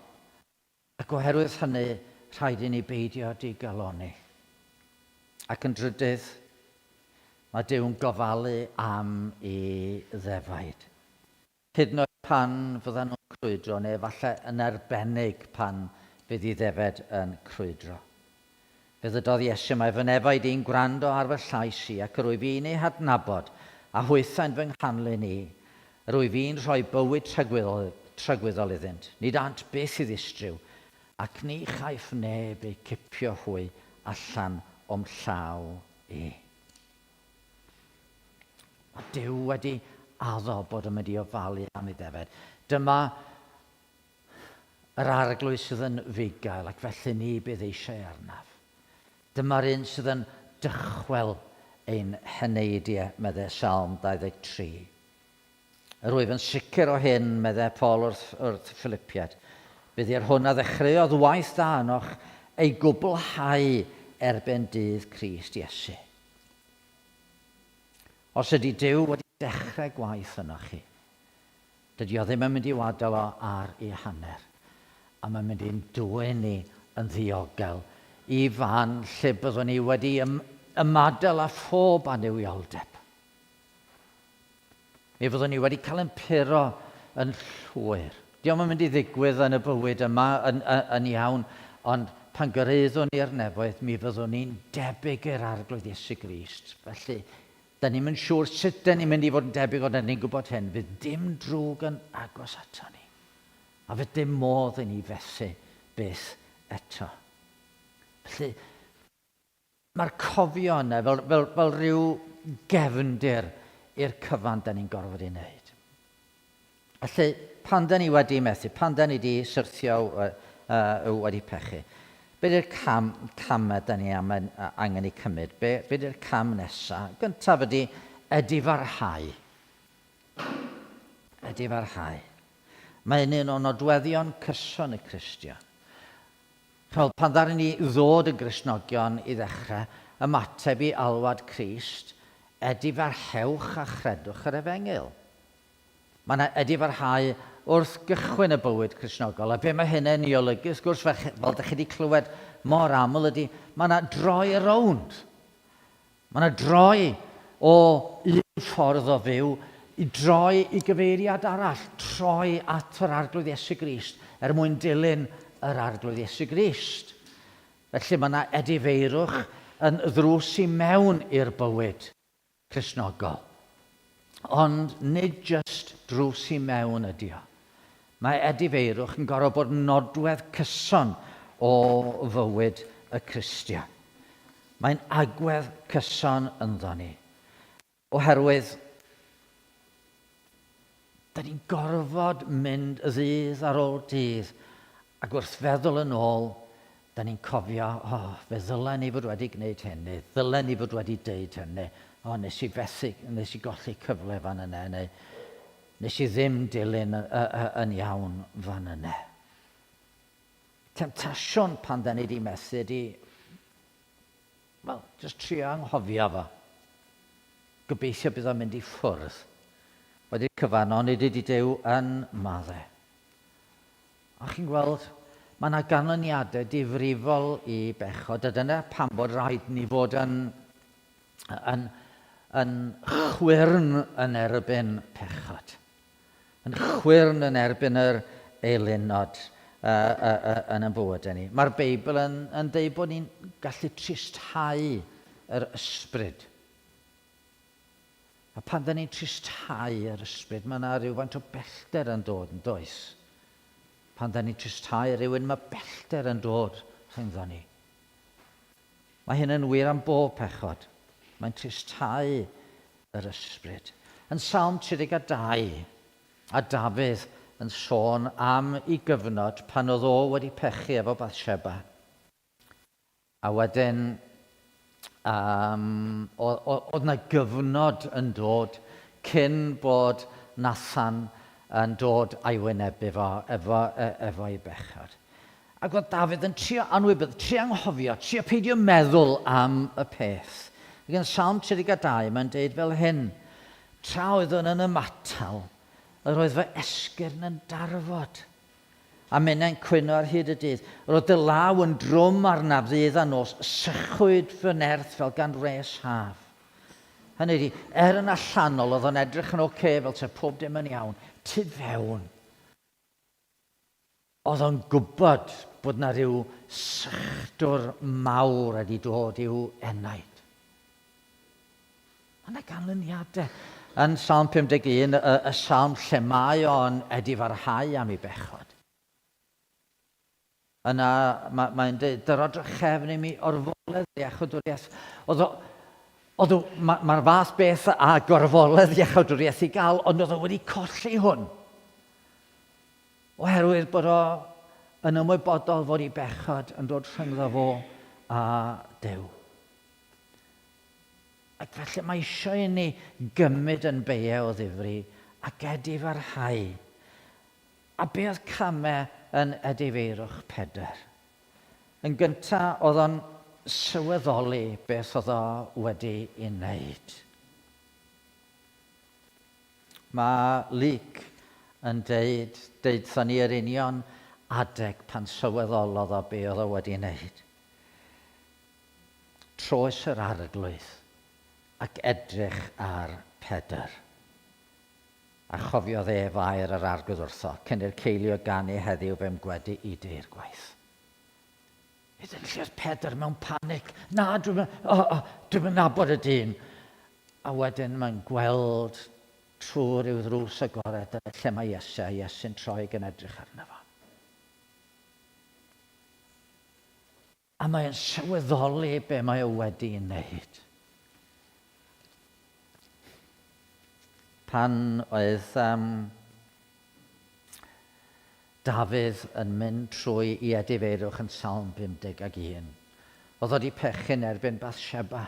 Speaker 1: Ac oherwydd hynny, rhaid i ni beidio digaloni. Ac yn drydydd, mae Duw'n gofalu am ei ddefaid. Hyd yn oed pan fyddan nhw'n crwydro, neu efallai yn arbennig pan fydd ei ddefed yn crwydro. Fe ddydodd Iesu, Mae fy nefaid i'n gwrando ar fy llais i, ac yr wyf i'n eu hadnabod, a hwythau'n fy nghanlyn i. Yr wyf i'n rhoi bywyd tragwyddol, tragwyddol iddynt. Nid ânt byth i ddistryw, ac ni chaiff neb eu cipio hwy allan o'm llaw i. Mae Duw wedi addo bod yn mynd i ofalu am ei ddefed. Dyma yr arglwydd sydd yn fugail ac felly ni bydd eisiau arnaf. Dyma'r un sydd yn dychwel ein heneidiau, meddai Salm 23. Yr wyf yn sicr o hyn, meddai Paul wrth, wrth Philipiaid, bydd i'r hwn a ddechreuodd waith da ynoch ei gwblhau erbyn dydd Crist Iesu. Os ydy Duw wedi dechrau gwaith ynoch chi, dydy o ddim yn mynd i'w adael o ar ei hanner, a mae'n mynd i'n dwyn ni yn ddiogel i fan lle byddwn ni wedi ymadael â phob annuwioldeb. Mi fyddwn ni wedi cael ein puro yn llwyr. Dio'm yn mynd i ddigwydd yn y bywyd yma yn, yn, yn iawn, ond pan gyraeddwn ni'r nefoedd, mi fyddwn ni'n debyg i'r Arglwydd Iesu Grist. Felly, da ni'm yn siŵr sut da ni'n mynd i fod yn debyg, ond da ni'n gwybod hyn, fydd dim drwg yn agos ato ni. A fydd dim modd i ni fethu byth eto. Felly, Mae'r cofio yna fel, fel, fel rhyw gefndir i'r cyfan da ni'n gorfod ei wneud. Felly, pan da ni wedi methu, pan da ni wedi syrthio, uh, uh, wedi pechu, be di'r cam, camau da ni am, angen ei cymryd? Be, be di'r cam nesaf? Gyntaf ydy edifarhau. Edifarhau. Mae'n un o nodweddion cyson y Cristion. Chimod, pan ddaru ni ddod yn Gristnogion i ddechrau, ymateb i alwad Crist, edifarhewch a chredwch yr Efengyl. Mae yna edifarhau wrth gychwyn y bywyd Cristnogol, a be mae hynny'n ei olygu, wrth gwrs, fel, fel dych chi wedi clywed mor aml, ydy mae yna droi rownd. Mae yna droi o un ffordd o fyw i droi i gyfeiriad arall, troi at yr Arglwydd Iesu Grist er mwyn dilyn yr Arglwydd Iesu Grist. Felly mae yna edifeirwch yn ddrws i mewn i'r bywyd Cristnogol. Ond nid jyst drws i mewn ydy o. Mae edifeirwch yn gorfod bod yn nodwedd cyson o fywyd y Cristion. Mae'n agwedd cyson ynddo ni. Oherwydd, da ni'n gorfod mynd y ddydd ar ôl dydd, ac wrth feddwl yn ôl, da ni'n cofio, o, oh, fe ddylen ni fod wedi gwneud hyn, neu ddylen ni fod wedi deud hyn, neu, o, oh, nes i fethu, nes i golli cyfle fan yna, neu nes i ddim dilyn yn iawn fan yna. Temtasiwn pan da ni wedi methu ydy, wel, jyst trio anghofio fo. Gobeithio bydd o'n mynd i ffwrdd. Wedi'r cyfan, onid ydy Duw yn madde. A chi'n gweld, mae yna ganlyniadau difrifol i bechod, a dyna pam bod rhaid ni fod yn, yn, yn chwyrn yn erbyn pechod. Yn chwyrn yn erbyn yr eilunod yn ein bywydau ni. Mae'r Beibl yn, yn dweud bod ni'n gallu tristhau yr ysbryd. A pan dyn ni'n tristhau yr ysbryd, mae yna rhywfaint o bellter yn dod yn does. Pan dyn ni'n tristhau rhywun, mae bellter yn dod rhyngddo ni. Mae hyn yn wir am bob pechod. Mae'n tristhau yr ysbryd. Yn Salm 32, a Dafydd yn sôn am i gyfnod pan oedd o wedi pechu efo Bathsheba. A wedyn, um, oedd yna gyfnod yn dod cyn bod Nathan yn dod a'i wynebu fo efo, e, efo ei bechod. Ac oedd Dafydd yn trio anwybyddu, trio anghofio, trio peidio meddwl am y peth. Ac yn Salm 32 mae'n deud fel hyn, Tra oeddwn yn ymatal, yr oedd fy esgyrn yn darfod, a minnau'n cwyno ar hyd y dydd. Yr oedd dy law yn drwm arnaf ddydd a nos, sychwyd fy nerth fel gan wres haf. Hynny ydi, er yn allanol oedd o'n edrych yn oce fel te pob dim yn iawn, tu fewn, Oedd o'n gwybod bod 'na ryw sychdwr mawr wedi dod i'w enaid. Mae 'na ganlyniadau. Yn Salm 51, y, y salm lle mae o'n edifarhau am ei bechod. Yna mae, mae'n dweud, dyro drachefn i mi orfoledd iachawdwriaeth. Oedd o, oedd o, mae'r ma fath beth a gorfoledd iachawdwriaeth i gael, ond oedd o wedi colli hwn. Oherwydd bod o yn ymwybodol fod ei bechod yn dod rhyngddo fo a Duw. Ac felly mae eisiau i ni gymryd yn beiau o ddifri ac edifarhau. A be oedd camau yn edifeirwch Pedr? Yn gyntaf, oedd o'n sylweddoli beth oedd o wedi ei wneud. Mae Luc yn deud, deuthon ni yr union adeg pan sylweddolodd o be oedd o wedi wneud. Troes yr Arglwydd ac edrych ar Pedr. A chofiodd ef air yr Arglwydd wrtho, cyn i'r ceilio ganu heddiw fe'm gwedi i deirgwaith. Hyd yn lle oedd Pedr mewn panic. Na, dwi'm yn, oh, oh, dwi'm yn nabod y dyn. A wedyn mae'n gweld trwy ryw ddrws agored yn y lle mae Iesu, a Iesu'n troi gan edrych arno fo. A mae'n sylweddoli be mae o wedi wneud. Pan oedd um, Dafydd yn mynd trwy i edifeirwch yn Salm 51, oedd o 'di pechu'n erbyn Bathsheba.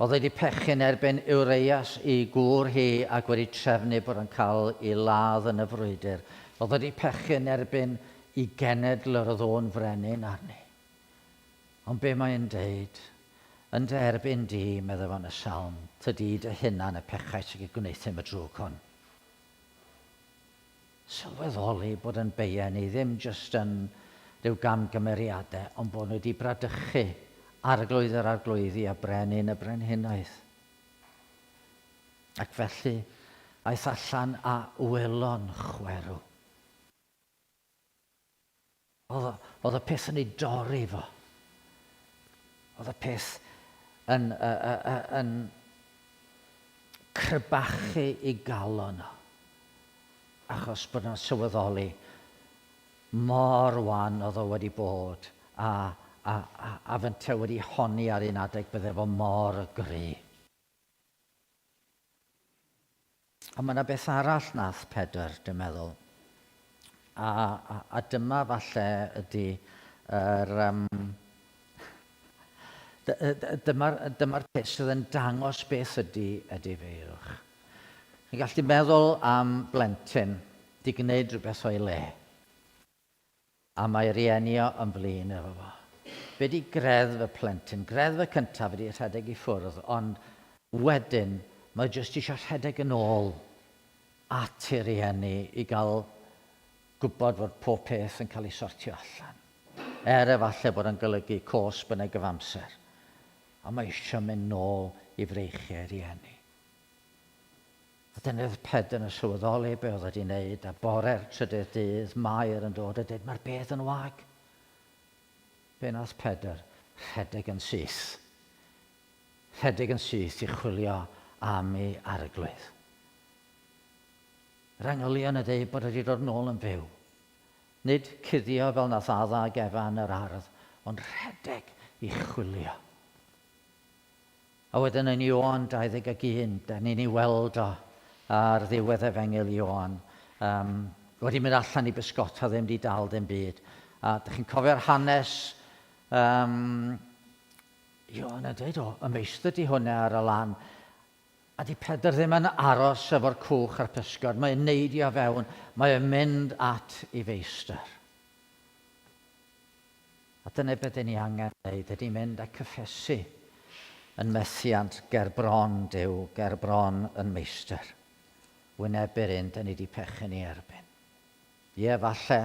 Speaker 1: Oedd o 'di pechu'n erbyn Ureias i gŵr hi ac wedi trefnu bod o'n cael ei ladd yn y frwydr. Oedd o 'di pechu'n erbyn i genedl yr oedd o'n frenin arni. Ond be mae'n deud? Yn dy erbyn di, medde fo yn y salm, tydi dy hunan y pechais ac y gwneuthum y drwg hwn. Sylweddoli bod yn beiau ni ddim jyst yn rhyw gamgymeriadau, ond bod nhw wedi bradychu Arglwydd yr Arglwyddi a Brenin y Brenhinoedd. Ac felly, aeth allan a wylo'n chwerw. Oedd, oedd y peth yn ei dorri fo. Oedd y peth yn, uh, yn crebachu i galon o. Achos bod nhw'n sylweddoli mor wan oedd o wedi bod a, A, a, a fynte wedi honni ar un adeg bydde fo mor gry. Ond mae yna beth arall nath Pedr, dwi'n meddwl. A, a, a dyma falle ydy yr... Um, dyma'r dyma peth sydd yn dangos beth ydy edifeirwch. Chi'n gallu meddwl am blentyn di gwneud rhywbeth o'i le. A mae rieni o yn flin efo fo. Be di greddf y plentyn? Greddf y cyntaf ydi rhedeg i ffwrdd, ond wedyn mae jyst eisiau rhedeg yn ôl at ei rieni i gael gwybod fod pob peth yn cael ei sortio allan. Er efallai bod yn golygu cosb yn ei gyfamser. A mae eisiau mynd nôl i freichiau rieni. A dyna oedd Pedr yn sylweddoli be oedd wedi wneud, a bore'r trydydd dydd, Mair yn dod a dweud, mae'r bedd yn wag. Be nath Pedr? Rhedeg yn syth. Rhedeg yn syth i chwilio am ei arglwydd. Yr angylion yn dweud bod wedi dod nôl yn fyw. Nid cuddio fel nath Adda ag Efa yn yr ardd, ond rhedeg i chwilio. A wedyn yn Ioan 21, da ni'n ei weld o ar ddiwedd Efengyl Ioan, um, wedi mynd allan i bysgota, ddim di dal dim byd. A dych chi'n cofio'r hanes, um, Ioan yn dweud, o, y meistr di hwnna ar y lan. A di Pedr ddim yn aros efo'r cwch a'r pysgod, mae'n neidio fewn, mae'n mynd at ei feistr. A dyna beth dyn ni angen wneud, ydy mynd a cyffesu yn methiant ger bron Duw, ger bron yn Meistr. Wynebu'r un dyn ni wedi pechu ni erbyn. Ie, falle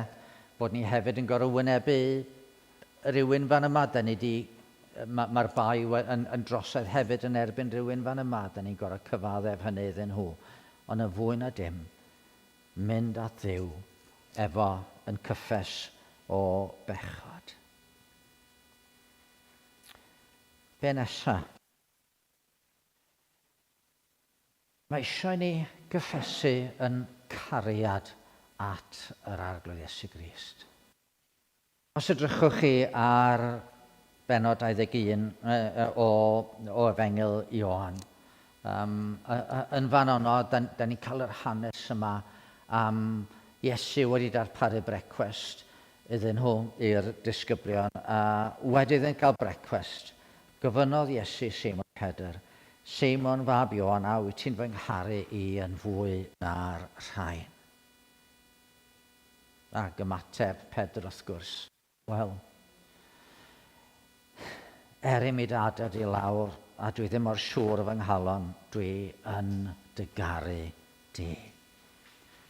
Speaker 1: bod ni hefyd yn gorfod wynebu rhywun fan yma, dyn ni di, mae'r ma bai yn, yn drosedd hefyd yn erbyn rhywun fan yma, dyn ni'n gorfod cyfaddef hynny iddyn nhw. Ond yn fwy na dim, mynd at Dduw efo yn cyffes o bechod. Be nesa? Mae eisiau ni gyffesu yn cariad at yr Arglwydd Iesu Grist. Os edrychwch chi ar bennod 21 o, o Efengyl Ioan, um, yn fan honno, da, da ni'n cael yr hanes yma am Iesu wedi darparu brecwest iddyn nhw, i'r disgyblion, a wedi iddynt gael brecwest, gofynnodd Iesu Seimon Pedr, Seimon fab Ioan, a wyt ti'n fy ngharu i yn fwy na'r rhain? Ac ymateb Pedr wrth gwrs, Wel, er i mi dy adael di lawr, a dwi ddim mor siŵr o fy nghalon, dwi yn dy garu di.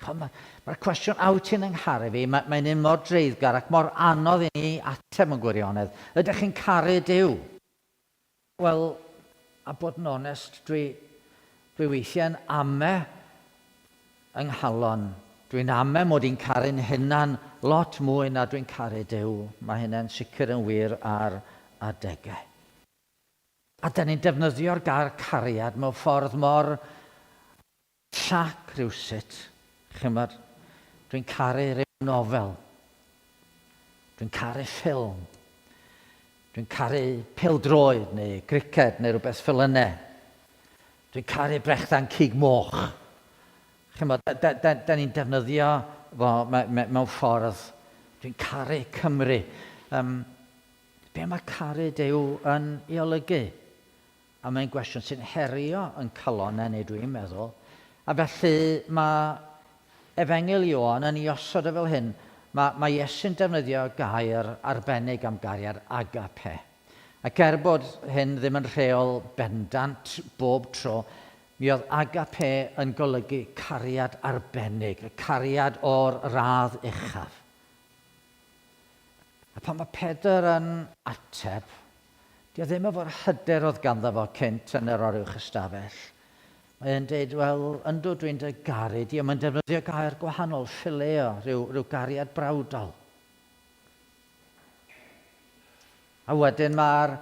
Speaker 1: Mae'r ma cwestiwn, a wyt ti'n yngharu fi, mae'n mae un mor dreiddgar ac mor anodd i ni ateb mewn gwirionedd. Ydych chi'n caru Duw? Wel, a bod yn onest, dwi, dwi weithiau'n ame yng nghalon. Dwi'n ame mod i'n caru'n hunan lot mwy na dwi'n caru Duw. Mae hynna'n sicr yn wir ar adegau. A da ni'n defnyddio'r gair cariad mewn ffordd mor Llac rywsut, chimod, dwi'n caru rhyw nofel, dwi'n caru ffilm, dwi'n caru pêl-droed neu griced neu rhywbeth fel yna. Dwi'n caru brechdan cig moch. Chimod, da, da, da, da ni'n defnyddio fo mewn ffordd. Dwi'n caru Cymru. Um, be mae caru Duw yn ei olygu? A mae'n gwestiwn sy'n herio yn calonnau ni, dwi'n meddwl. A felly mae Efengyl Ioan yn ei osod o fel hyn. Mae, mae Iesu'n defnyddio gair arbennig am gariad, agape. Ac er bod hyn ddim yn rheol bendant bob tro, mi oedd agape yn golygu cariad arbennig, y cariad o'r radd uchaf. A pan mae Pedr yn ateb, 'di o ddim efo'r hyder oedd ganddo fo cynt yn yr oruwch ystafell. Mae e'n deud, wel, yndw, dwi'n dy garu di, ond mae'n defnyddio gair gwahanol, phileo, rhyw, rhyw gariad brawdol. A wedyn mae'r